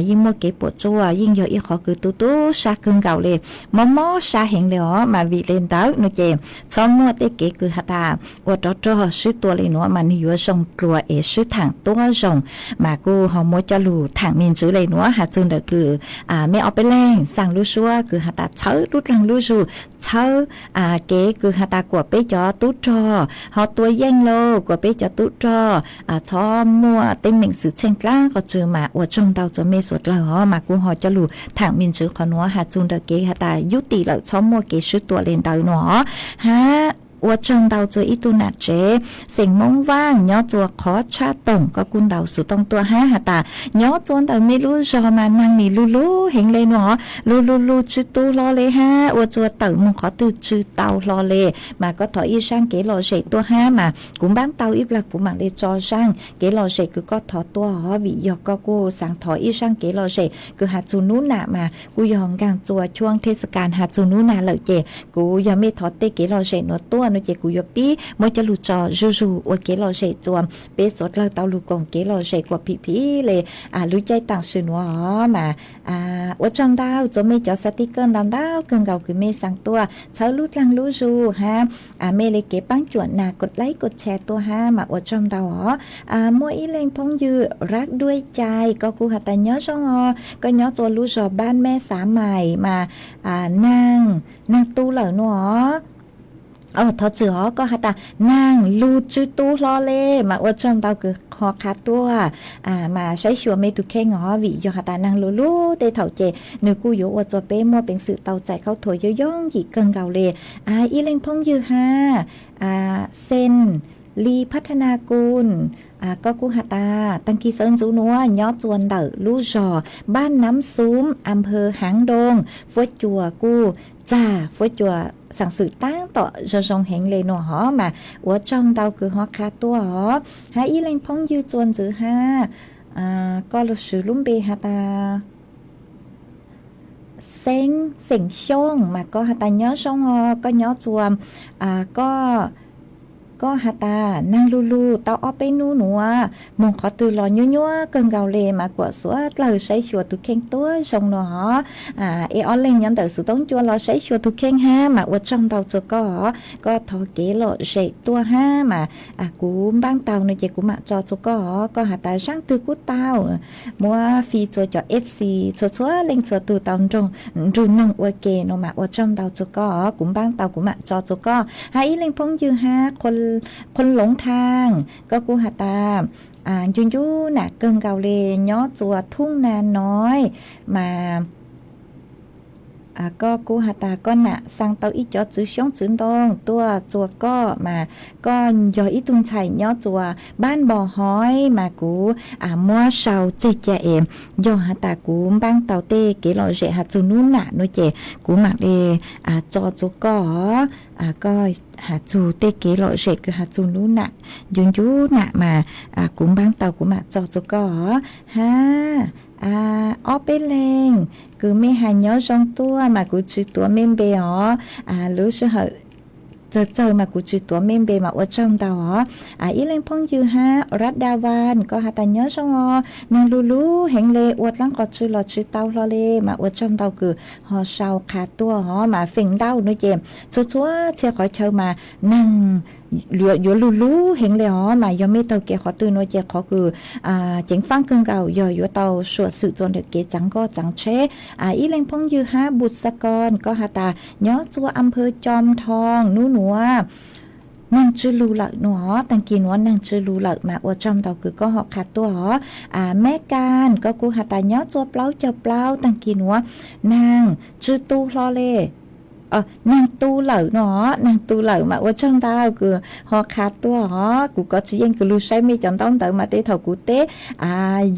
Yeej muaj kev puam tsuaj, yeej yog ib qhov kws tu tu sab kawg nkaus le, mob mob sab heev le os. Mas vim le ntawd nuav ces txhob muaj tej kev kws has tas ua rov rog swb tua le nuav mas nwg yuav zoo dlua es swb thaam tuab zoo, mas kuj ho muab coj lug thaam me ntsis le nuav has txug ntawm kws mej ob peb leeg xaa lub suab kws has tas txhawb lub dlaag lub zug, txhawb kev kws has tas kuas peb cov tub rog ho tua yeej lauj, kuas peb cov tub rog txhob muaj teeb meem xwm txheej dlaab qhov twg mas ua tsaug ntau rua mej suav dlawg hov mas kuj ho coj lug thaam me ntsis qhov nuav has txug ntawm kev has tas yub tim lawm txhob muaj kev swb tua le ntawd nuav hov. Hab ua tsaug ntau rua ib tug nam tsev xeem Moob Vaaj nyob rua qhov tshab toom koj kuj ntaus xuv tooj tuaj hab has tas nyob rua ntawm mej lub zog mas naag nim lug lug heev le nuav hov, lug lug lug tsw tu hlo le hab ua rua tawm moog qhov twg tsw tau hlo le. Mas koj thov ib zaaj kev lom zem tuaj hab mas kuv npaab tau ib plag kuv maam le tso zaaj kev lom zem kws koj thov tuaj hov, vim yog koj kuj xaav thov ib zaaj kev lom zem kws has txug nub nam mas kuj yog nkaag rua chuab thej sa kas has txug nub nam lawm ces kuv yog mej thov tej kev lom zem nuav tuaj no ces kuv yuav pib muab coj lug tso zuj zug ua kev lom zem rua peb suav dlawg tau lug koom kev lom zem kuas phim phim le lub caij taam sim nuav hov mas ua tsaug ntau rua mej cov xav tij kawj ntau ntau kawg nkaus kws mej xaav tuaj txhawb lub dlaag lub zug hab mej le kev paab cuam nas kod laib kod tshare tuaj hab mas ua tsaug ntau os. Muaj ib leeg phooj ywg Rab Duaj Cai koj kuj has tas nyob zoo os, koj nyob rua lub zog Npab Meb Xav Maim mas naag, naag tu lawm nuav os. Thov txwm hov koj has tas naag lug tsw tu hlo le mas ua tsaug ntau kws ho qha tuaj mas saib xyuas mej tug kheej os, vim yog has tas naag lug lug tej thaum ces nwg kuj yuav ua rua peb muaj peev xwm tau txais khaub thuas yooj yooj yim kawg nkaus le. Ib leeg phooj ywg hab Xen Li Phab Thab Na Kun koj kuj has tas taag kis sawv ntxuv nuav nyob rua ntawm lub zog Npab Nab Xum, Amphaw Haav Doo, fuab cua kuj txag, fuab cua xaam xwm taab tom zoo zoo heev le nuav hov mas ua tsaug ntau kws ho qha tuaj os. Hab ib leeg phooj ywg rua ntxwv hab koj lug swv lub npe has tas Xeeb Xeem Xyooj mas koj has tas nyob zoo os, koj nyob rua, koj, koj has tas naag lug lug tau ob peb nub nuav moog qhov twg los nyuaj nyuaj kawg nkaus le mas kuas suav dlawg saib xyuas tug kheej tuab zoo nuav hov. Es ob leeg nyob ntawm xuv toob cua los saib xyuas tug kheej hab mas ua tsaug ntau rua koj os, koj thov kev lom zem tuaj hab mas kuv npaab tau no ces kuv maam tso rua koj os, koj has tas zaaj twg kuj tau. Muab fi rua cov F C txhua txhua leej txhua tug tau nrug noog ua ke no mas ua tsaug ntau rua koj os, kuv npaab tau kuv maam tso rua koj. Hab ib leeg phooj ywg hab Qhuv Loov Thaaj koj kuj has tas ncu ncu nam kawg nkaus le nyob rua Thuj Na Noi mas koj kuj has tas koj nam xaa tau ib cov txwv xyoob txwv ntoo tuaj rua koj mas koj yog ib tug ntxhais nyob rua Npab Npo Hoi mas kuv muab sau tseg ca es yog has tas kuv npaab tau tej kev lom zem has txug nub nam no ces kuv maam le tso rua koj os. Koj has txug tej kev lom zem kws has txug nub nam ncu ncu nam mas kuv npaab tau kuv maam tso rua koj os. Hab ob peb leeg kws mej has nyob zoo tuaj mas kuv tsi tuav mej npe os. Lub sij hawm txawg txawg mas kuv tsi tuav mej npe mas ua tsaug ntau os. Ib leeg phooj ywg hab Rab Da Van koj has tas nyob zoo os, naag lug lug heev le ua dlaab qhov tsi los tsi tau hlo le mas ua tsaug ntau kws ho sau qha tuaj os. Mas feem ntau no ces txhua txhua txhia qhov chaw mas naag yuav lug lug heev le os, mas yog mej taug kev qhov twg no ces qhov kws ceev faab kawg nkaus yog yuav tau suam xwm rua ntawm kev tsaav nkoj tsaav tsheb. Ib leeg phooj ywg hab Npus Xa Kos koj has tas nyob rua Amphaw Coo Thoo nub nuav naag tsi lug lawm nuav, taag kis nuav naag tsi lug lawm mas ua tsaug ntau kws koj ho qha tuaj os. Meb Kas koj kuj has tas nyob rua plaub caug plaub taag kis nuav naag tsi tu hlo le, naag tu lawm nuav, naag tu lawm mas ua tsaug ntau kws ho qha tuaj os. Kuv kov tsi yeej kws lug saib mej cov ntaub ntawv mas tej thaum kuv teb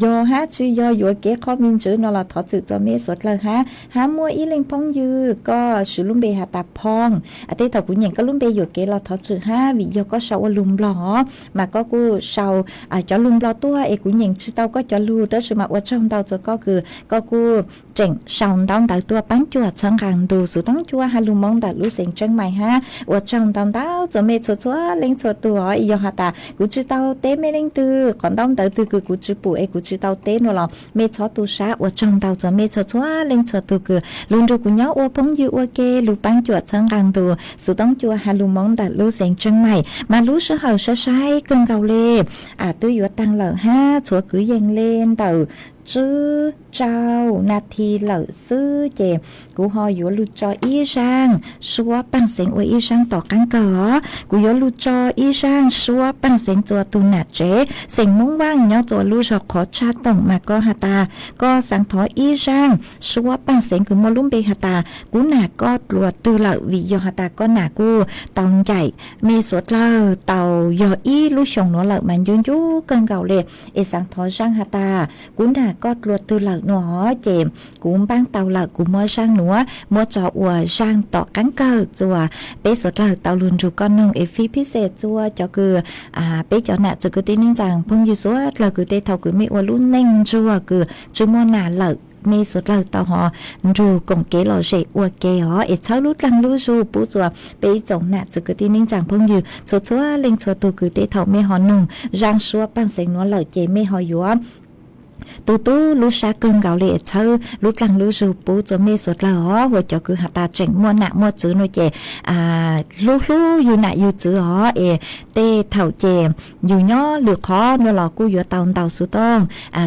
yog hab tsi yog yuav kev qhov me ntsis no los thov txwm rua mej suav dlawg hab. Hab muaj ib leeg phooj ywg koj swv lub npe has tas Phoo, tej thaum kuv nyeem koj lub npe yuam kev los thov txwm hab vim yog koj sau ua lug Nplog os, mas koj kuj sau cov lug Nplog tuaj es kuv nyeem tsi tau koj cov lug, tab sis mas ua tsaug ntau rua koj kws koj kuj tseem sau ntaub ntawv tuaj paab cuam txhawb nqaa ntu xuv toob cua lus Hmoob ntawm lub xeev Tseeb Mais hab. Ua tsaug ntau ntau txuas mej txhua txhua leej txhua tug os. Yog has tas kuv tsi tau teb mej leej twg, qhov ntaub ntawv twg kws kuv tsi pum es kuv tsi tau teb nuav los mej txhob tu sab. Ua tsaug ntau txuas mej txhua txhua leej txhua tug kws lug nrug kuv nyob ua phooj ywg ua ke, lug paab cuam txhawb nqaa ntug xuv toob cua has lus Hmoob ntawm lub xeev Tseeb Mais. Mas lub sij hawm sai sai kawg nkaus le, twb yuav taag lawm hab, tshuav kwv yees le ntawm tswb rau nas this lawm xwb ces kuv ho yuav lug tso ib zaaj suab paaj xeev ua ib zaaj tom qaab kawg os. Kuv yuav lug tso ib zaaj suab paaj xeev txuas tug nam tsev xeem Moob Vaaj nyob txuas lub zog Qhov Tshaj Toom mas koj has tas koj xaav thov ib zaaj suab paaj xeev kws muaj lub npe has tas kuv nam koj dlua twg lawm, vim yog has tas koj nam kuj tau ncaim mej suav dlawg tau yog ib lub xyoo nuav lawm mas ncu ncu kawg nkaus le. Es xaav thov zaaj has tas kuv nam koj dlua twg lawm nuav ces kuv npaab tau lawm, kuv muab zaaj nuav muab tso ua zaaj tom qaab kawg txuas peb suav dlawg tau lug nrug koj noog. Es fij phij xej txuas cov kws peb cov nam txiv kwv tij neej tsaa phooj ywg suav dlawg kws tej thaum kws mej ua lub neej ntsuag kws tsi muaj nam lawm, mej suav dlawg tau ho nrug koom kev lom zem ua ke os. Es txhawb lub dlaag lub zug pub txuas peb ib tsoom nam txiv kwv tij neej tsaa phooj ywg txhua txhua leej txhua tug kws tej thaum mej ho noog zaaj suab paaj xeev nuav lawm ces mej ho yuav tu tub lub sab kawg nkaus le. Txhawb lub dlaag lub zug pub txuas mej suav dlawg os, ua cov kws has tas tseem muaj nam muaj txwv nuav ces hlub hlub yug nam yug txwv os. Es tej thaum ces yug nyob lwm qhov nuav los kuj yuav tau ntau xuv tooj,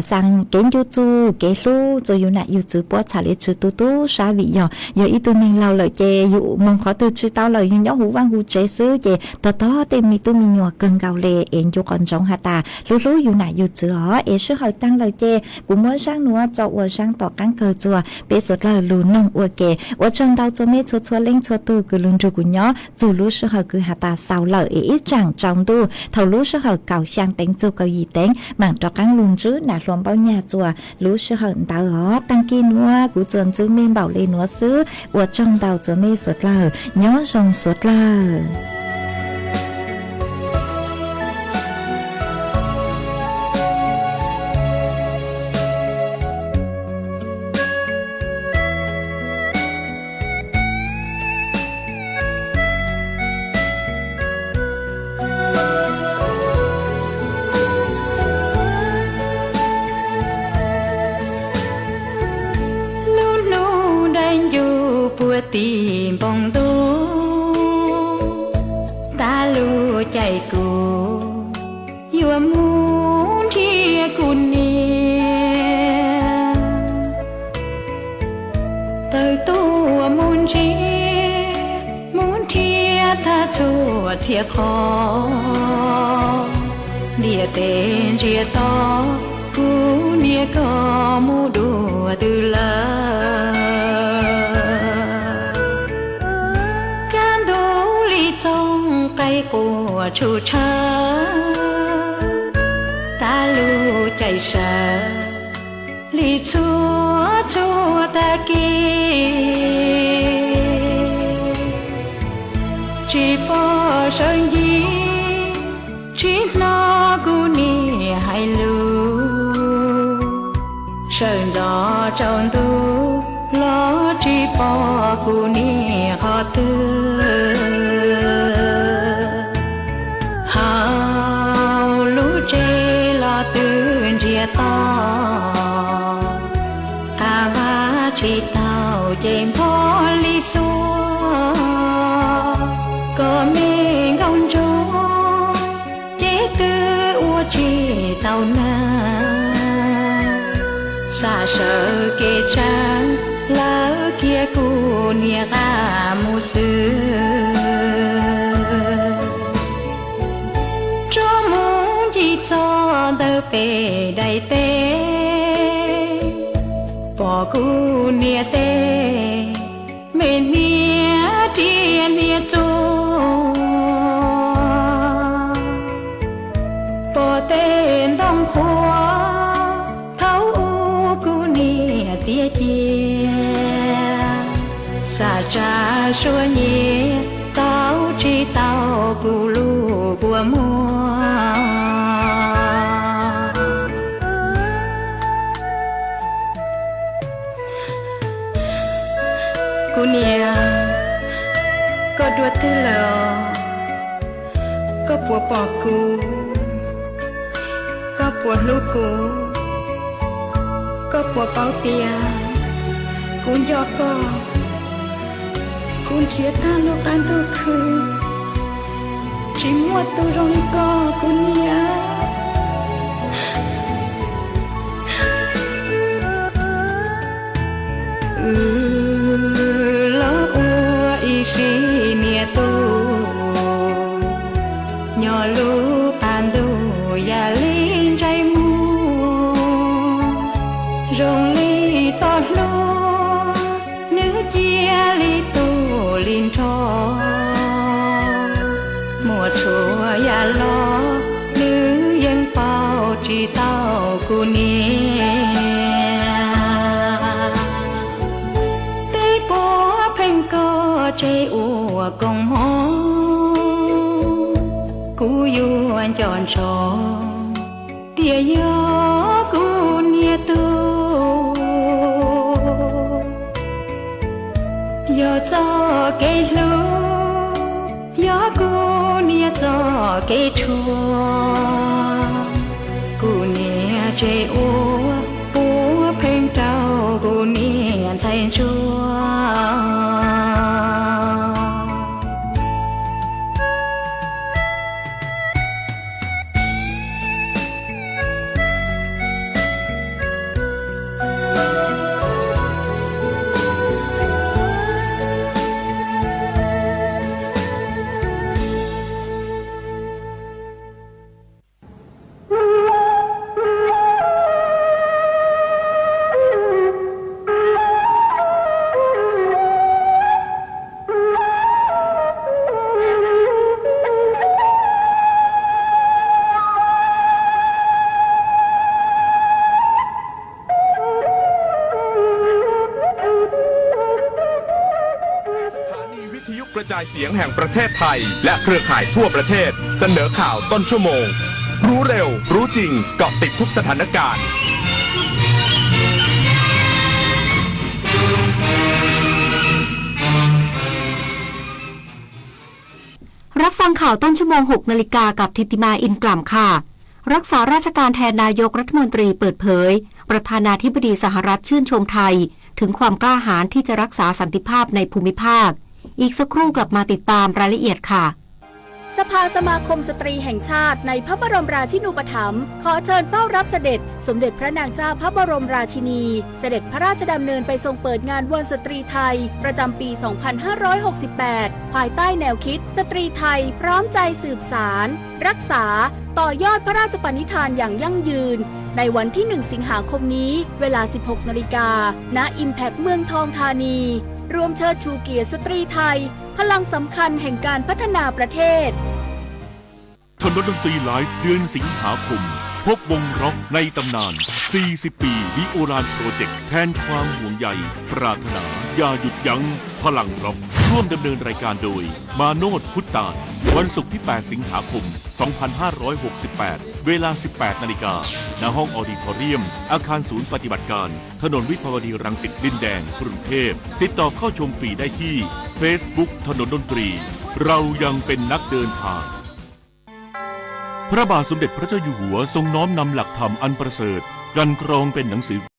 xaa kev ncu txuj kev hlub txuas yug nam yug txwv puab txham le tsi tu tub sab vim yog yog ib tug neeg laug lawm ces yug moog qhov twg tsi tau lawm, yug nyob huv vaaj huv tsev xwb ces tog tog tej me tub me nyuam kawg nkaus le. Es ncu qhov ntsoov has tas hlub hlub yug nam yug txwv os. Es sij hawm taag lawm ces kuv muab zaaj nuav tso ua zaaj tom qaab kawg txuas peb suav dlawg lug noog ua ke. Ua tsaug ntau txuas mej txhua txhua leej txhua tug kws lug nrug kuv nyob txug lub sij hawm kws has tas xaus lawm. Es ib tsaam tsaus ntuj thaum lub sij hawm kaum xyaa teev txug kaum yim teev maam rov qaab lug ntsib nam hluas Npaub Nyag txuas lub sij hawm ntawd os. Taag kis nuav kuv tsuas ntsib mej npaum le nuav xwb. Ua tsaug ntau txuas mej suav dlawg, nyob zoo suav dlawg. Lub hnub dai ncuj puag tim npoo ntuj, tag lub caij kuv yuav mus nrhiav kuv niam. Tawm tuaj mus ntsia, mus nrhiav tag txhua txhia qhov, ntiaj teb ntsiag to, kuv niam koj mus dua twg lawm. Kaj ntug li txooj qaib quaj tshwm tshawv, tag lub caij sawv li txhua txhua tag kis. Tsis pom sawv ncig, tsis hnov kuv niam hais lus, sawv ntxov tsaus ntuj los tsis pom kuv niam qhov twg. Hauv lub tsev los twb ntsiag to, qab vaj tsis tau ces npog li xuab, kom me nkauj ntsuag ces twb ua tsis tau nag. Xam sawv kev tsav, lawv kiag kuv niam qab mus xwb. Tso mus ncig txog ntawm pem daim teb, pom kuv niam tej me hniav riam hniav txuas, pom tej ntoo qhuav thaum ub kuv niam txias cia, xam tsa suab nyiav tau tsis tau kuv lub kua muag. Kuv niam, Koj dua twg lawm os? Koj puas pom kuv? Koj puas hlub kuv? Koj puas paub tias kuv nco koj? Kuv nrhiav tag lub qab ntuj khwb, tsis muaj tus zoo li koj kuv niam. Wb los ua ib sim niam tub, nyob lub qab ntuj yam li ntsej muag, zoo li txoj hlua, nws cia li tu li nrho. Muaj txhua yam los nws yeej pauj tsis tau kuv niam. Twb puav pheej koj tseg ua koob hmoov, kuv yuav nco ntsoov tias yog kuv niam tub. Yog txoj kev hlub, yog kuv niam txoj kev tshuaj, kuv niam tseg ua puav pheej rau kuv niam ntxhais ntsuag.สถานีวิทยุกระจายเสียงแห่งประเทศไทยและเครือข่ายทั่วประเทศเสนอข่าวต้นชั่วโมง รู้เร็ว รู้จริง เกาะติดทุกสถานการณ์ รับฟังข่าวต้นชั่วโมง หกนาฬิกา กับธิติมา อินกล่ำค่ะ รักษาราชการแทนนายกรัฐมนตรีเปิดเผย ประธานาธิบดีสหรัฐชื่นชมไทย ถึงความกล้าหาญที่จะรักษาสันติภาพในภูมิภาค อีกสักครู่กลับมาติดตามรายละเอียดค่ะ สภาสมาคมสตรีแห่งชาติในพระบรมราชินูปถัมภ์ ขอเชิญเฝ้ารับเสด็จสมเด็จพระนางเจ้าพระบรมราชินี เสด็จพระราชดำเนินไปทรงเปิดงานวันสตรีไทย ประจำปี สองพันห้าร้อยหกสิบแปด ภายใต้แนวคิด สตรีไทยพร้อมใจสืบสาน รักษา ต่อยอดพระราชปณิธานอย่างยั่งยืน ในวันที่ หนึ่ง สิงหาคมนี้ เวลา สิบหกนาฬิกา ณ Impact เมืองทองธานี รวมเชิดชูเกียรติสตรีไทย พลังสำคัญแห่งการพัฒนาประเทศ ถนนดนตรีไลฟ์เดือนสิงหาคม พบวงร็อกในตำนาน สี่สิบ ปี The Oran Project แทนความห่วงใย ปรารถนา อย่าหยุดยั้ง พลังร็อก ร่วมดำเนินรายการโดย มาโนช พุทธตาน วันศุกร์ที่ แปด สิงหาคม สองพันห้าร้อยหกสิบแปด เวลา สิบแปดนาฬิกา ณ ห้องออดิทอเรียม อาคารศูนย์ปฏิบัติการ ถนนวิภาวดีรังสิต ดินแดง กรุงเทพฯ ติดต่อเข้าชมฟรีได้ที่ Facebook ถนนดนตรี เรายังเป็นนักเดินทาง พระบาทสมเด็จพระเจ้าอยู่หัวทรงน้อมนำหลักธรรมอันประเสริฐ กลั่นกรองเป็นหนังสือ